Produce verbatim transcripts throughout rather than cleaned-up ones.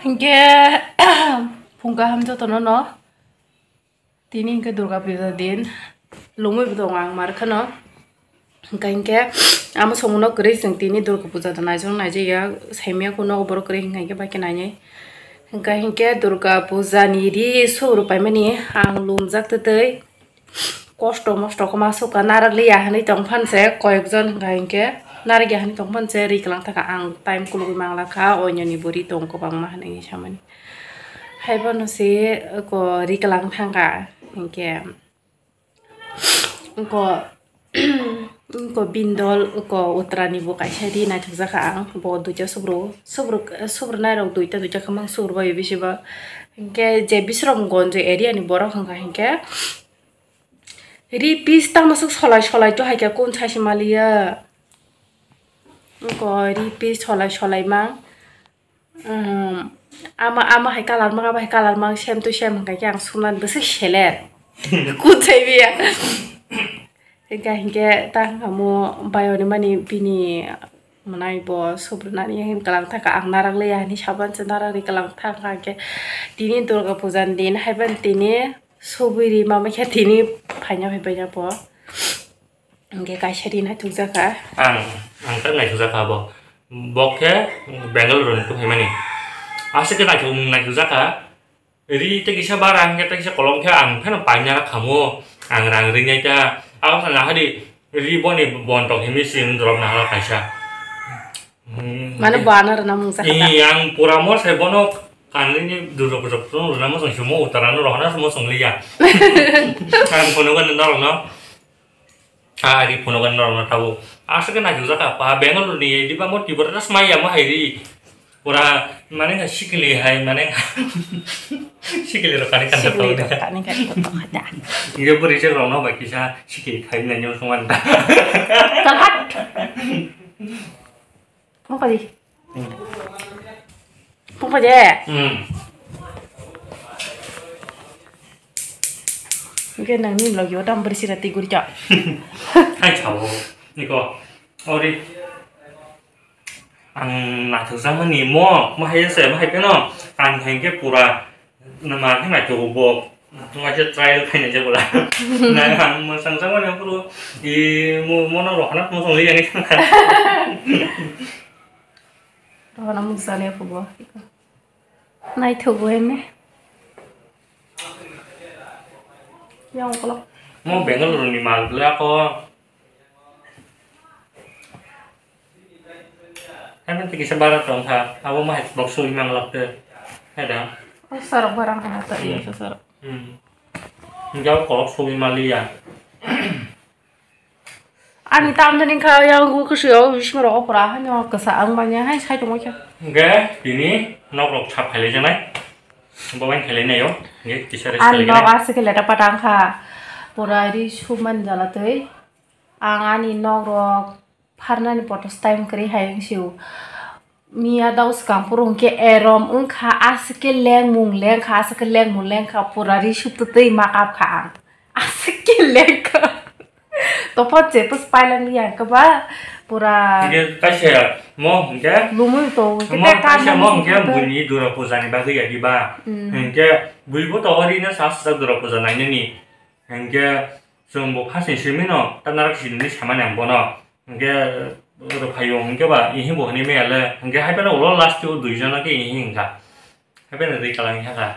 Hinkhe phung kaham jotono no. Tini hinkhe Durga Puja din, lungwi bo tongo ang mar kheno. Hinkhe, hinkhe amo samungno kwrwi chwng tini Durga Puja da naijak naijak ya, saimanya khe nogo borok kwrwi hinkhe, hinkhe bai khe nainai. Hinkhe, hinkhe Durga Puja ni ri sub rw paimani ang lumjak twtwi. Kosto mosto khe ma sukha, narwk liya hinwi tong phan se koyekjon, hinkha hinkhe narwk ya hinwi tong phan se ri kwlang thaka ang time kulugwi mangla kha, oinoni bo ri tong kwbangma hinwi samani. Haibono se oko ri kwlang thangkha hinkhe oko, oko bindol oko utrani bo kaisa ri naithokjakha ang, bo duita subru subru subrunai rok duita duita kwmang subru bai bisi ba hinkhe je Bisramganj area ni borok hinkha hinkhe. Ri piece tamo swk solai solai to hai khe kun sai se maliya. Oko ri piece solai solai mang. Um, ama, ama hai colour mang, ama hai colour mang, same to same hwnkha khe ang sumnani bwswk seler. Kun sai biya. Hinkhe, hinkhe ta hwnkha mo bayoni mani bini mwnai bo subrunani hem kwlang thaka ang narwk liya hinwi saban se narwk ri kwlang thangkha hinkhe tini Durga Puja ni din haiban tini. Subui ri ma khe tini phaina phai paina bo. Hinkhe kaisa ri naithokjakha. Ang, ang tak naithokjakha bo. Bo khe Bangalore ni tubui mani. Aswk khe naithok, naithokjakha. Ri tei kisa bara hinkhe tei kisa kolom khe ang phano paina khamu. Ang rang rinai ta. Ang sana hari ri boni bontok hinwi sini drop na hala kaisa. Hmm. Mane bo ano rwna mungsa kha ta. Ih, ang pura mo sai bono kanlini Durga Puja pura rwna mo song sumo utara no rohana mo song liya. Ang phone gani norok no. Ah, ri phone gani norok no tabo. Aswk khe naithok jaka pa Bangalore ni diba mo Tripura das maya mo hai ri. Pura mane kha sikili hai mane sikili rok kani kan. Sikili rok kani kan to kha ta. Nge buri se rok no ba kisa sikili khai na nyo song an ta. Kalhat. Phone kha di. Hmm. Phone kha de. Hmm. Oke, nang ni vlog yo tam berisi rati guri cha. Hai chao. Niko. Ori. Ang naithok jama ni mo, mo hai se, mo hai keno. Ang hai ke pura. Nama khe naithogo bo. Tuma khe trial khaina je bola. Na ang mwsang sama ni phuru i mo mono rohana mo song liya ni. Rohana mo sani phuru. Naithogo ene. Yang kolok. Mo Bangalore ni mal bla ko. Hai man tiki se bara tong kha, abo ma hai box sui mang lak te. Hai da. O sarok barang kha ta iya sa sarok. Hmm. Jao kolok sui maliya. Ani tam jani kha yang gu kusi o bising ro pura ha no kasa ang banya hai sai tong kha. Ge tini nok rok sap khaile janai. Bawain khaile nayo. Ge kisa rest khaile. Nok asike leta patang kha. Pura ri suman jala tei. Ang ani nok rok pharnani poto time kwrwi hai wng sio. Miya dau swkang phuru hwnkhe erom wngkha, aswk khe lengmung lengkha, aswk khe lengmung lengkha, pura ri suk twtwi ma kap kha ang. Aswk khe lengkha. Topot je pus pailangya hwnkhe ba pura. Hwnkhe kaisa mo hwnkhe. Lumui to hwnkhe mo kaisa mo hwnkhe buini Dura puja ni bagwi ya diba. Mm. Hwnkhe buibo to ori no sa sa Dura puja nainani. Hwnkhe chwng bo khasni simi no ta narak sini samani ang bono. Hwnkhe rwphaio hwnkhe ba ihi bo hwnwi maya le, hwnkhe hai phano ulo last o dui jona khe ihi wngkha. Hai phano rwi kalang wngkha kha.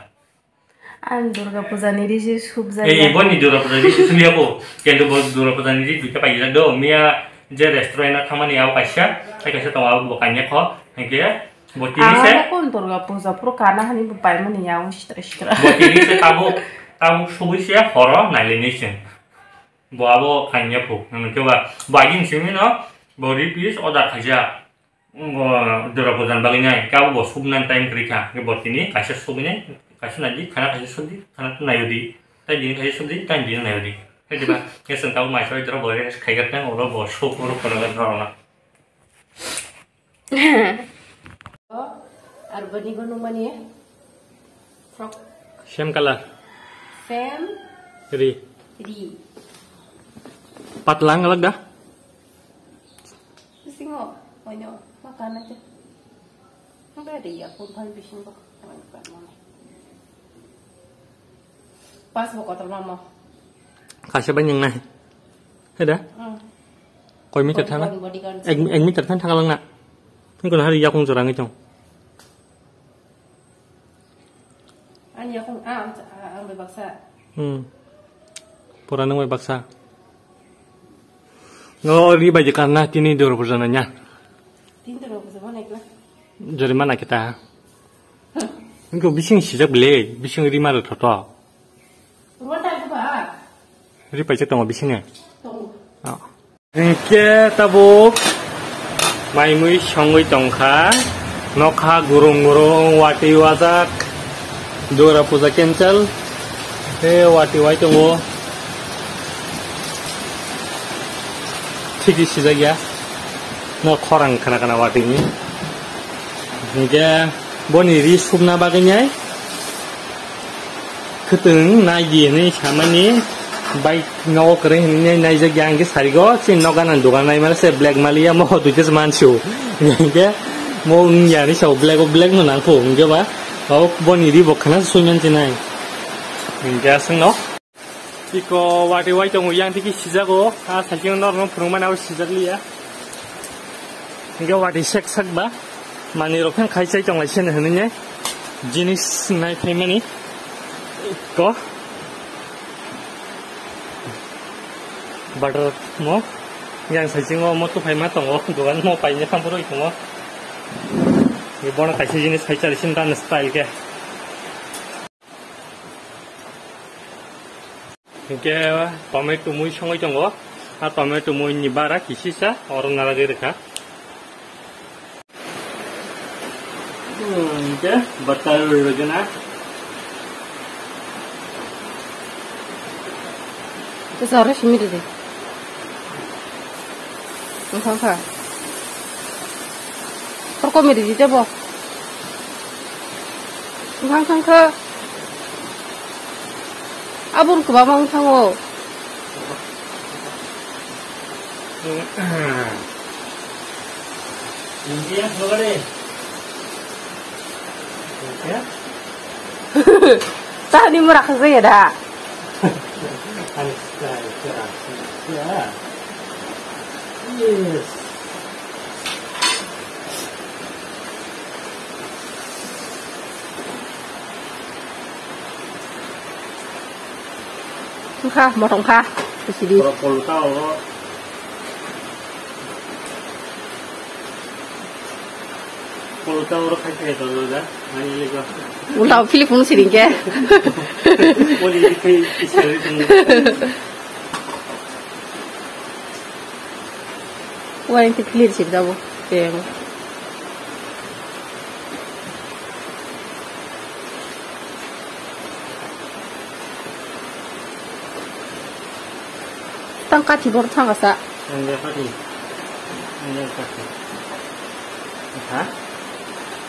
Ang Durga puja ni risi subjak. Ei, ya. Boni Durga puja ni risi sumya bo. Kento bo Durga puja ni risi duita paijak do. Miya je restaurant o thangmani abo kaisa, hai kaisa tongo abo bo kanya kho. Hwnkhe bo tini se. Ang kon Durga puja pro kana hani bo paimani ya sitra sitra. Bo tini se tabuk, tabuk subui se horo nailini se. Bo abo kanya phu, hwnkhe ba, bo agini simi no, bo ri piece order khaijak. Bo Dura puja ni bagwi nai, khe abo bo subnani time kwrwi kha. Khe bo tini kaisa subinai, kaisa naidi, khana kaisa subdi, khana naiyodi. Tai bini kaisa subdi, tai bini naiyodi. Khe diba, khe chwng tabuk mai soi dura bo rest khaigatnai, oro bo sub oro phunukgwi norokno. Ar bani bo nungmani frock. Same color. Same. Ri. Ri. Patlang alag da? Singo, oino, makana je. Ready ya, phone phone bising bo. Pas bo kotor mama. Kaisa bai nang nai. Heda? Hmm. Koi meter thana? Bodyguard, bodyguard. Ek, ek meter thana thang lang na. Ni kono hari yakung jorang itong. Ani yakung, ah, ang, ah, ang bai baksa. Hmm. Pura nang bai baksa. No, ri bai je karna tini dor puja na nya. Tini dor puja mana ikla? Jorimana kita. Engko bising sijak bele, bising ri maro thoto. Ruan ta ba. Ri paisa tongo bising e. Tongo. Oh. Hingke tabuk mai mui songwi tongkha, nokha gurung gurung watwi wajak, Dura puja cancel, tei watwi wai tongo, thiki sijak ya, no khorang khana khana watwi ni, hingke boni ri supna bagwi nai. Khwtwng nai di hinwi samani bike nogo kwrwi hinwi nai naijak ya, hwnkhe sarigo chini nok gana dogan nai mani se black maliya mo duita se mansu. Hwnkhe mo wngya hinwi sao black o black no nangkho hwnkhe ba o boni ri bo khana sui manse nai. Hwnkhe aswk no. Iko watwi wai tongo yang tiki sijago, a cycle norno phwrwngmani abo sijak liya. Hingke watwi sek sak ba, manwi rok pheng khai chai tong lai sene hinwi ne, jinis nai phaimani. Ko. Butter mo, yang cycle o mo tuphai ma tongo, dogan mo paine thang phuru tongo. Bono kaisa jinis khai chali sin dan style ke. Hingke tomato mui songwi tongo. A tomato mui ni bara kisisa oro naragwi rwkha. Hmm, hingke bwtal rwgwna. Kisa oro simi rwdi. Wngkha wngkha. Torkomiri di tebo. Wngkha wngkha wngkha. Aboni kwbangma wngkha o. Tahani mura khajaya da. Yes. Wngkha, motong kha, bisidi. Borok polta o. Polta o khai khai to da, ani liko. Ulta o philip phung siring ke. Poli khai isari tung. Wai te clear sip dabo. Te. Tang kathi bor thang asa. Angga kathi. Angga kathi. Ha?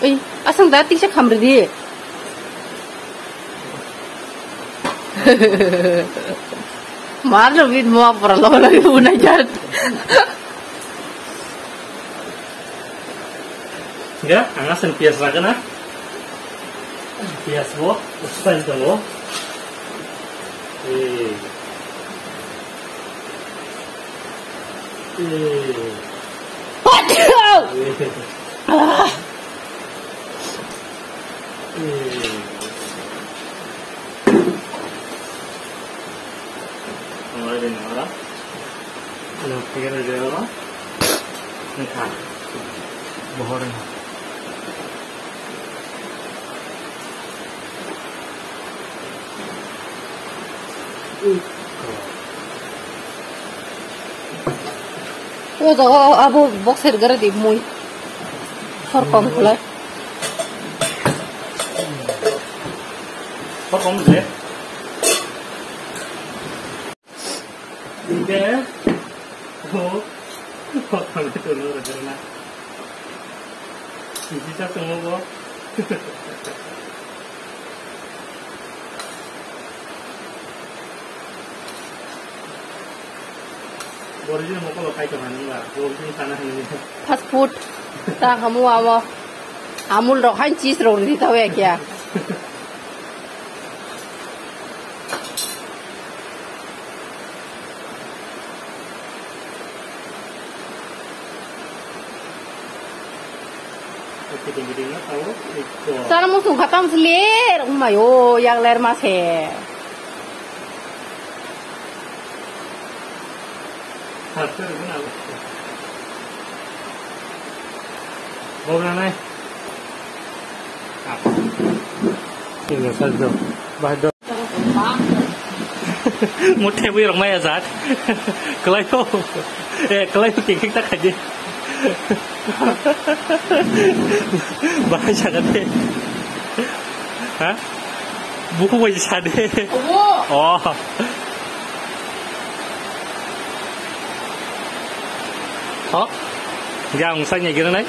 Ei, asang da tiksa khamri di. Mar lo bit mo apra lo lo bu na jar. Ya, ang asal pias raga na. Pias bo, style dong bo. Eh. Eh. Aduh! Eh. Ah. Eh. Ang lagi nara. Ano, tigil aja apa? Entah. Bohor. O jaga abo boxer gare di mui. Hor kom khulai. Hor kom je. Hingke, o, o thangwi tongo rwgwrwna. Kisi sa tongo bo. Borok jini mokolo kai tongmani ba, borok jini sana hinwi. Fast food, ta hamu amo. Amul rok hain cheese rok ri tau ya kya? Sana musung khatam slir, umai o, yak ler ma se. Bogra nai. Tinggal satu. Bah do. Muthe bui rok maya jat. Kelai ho. Eh, kelai ho kekek tak aja. Bahasa kate. Ha? Buku bai sa de. Obo. Oh. Ho? Yang saya gini nai.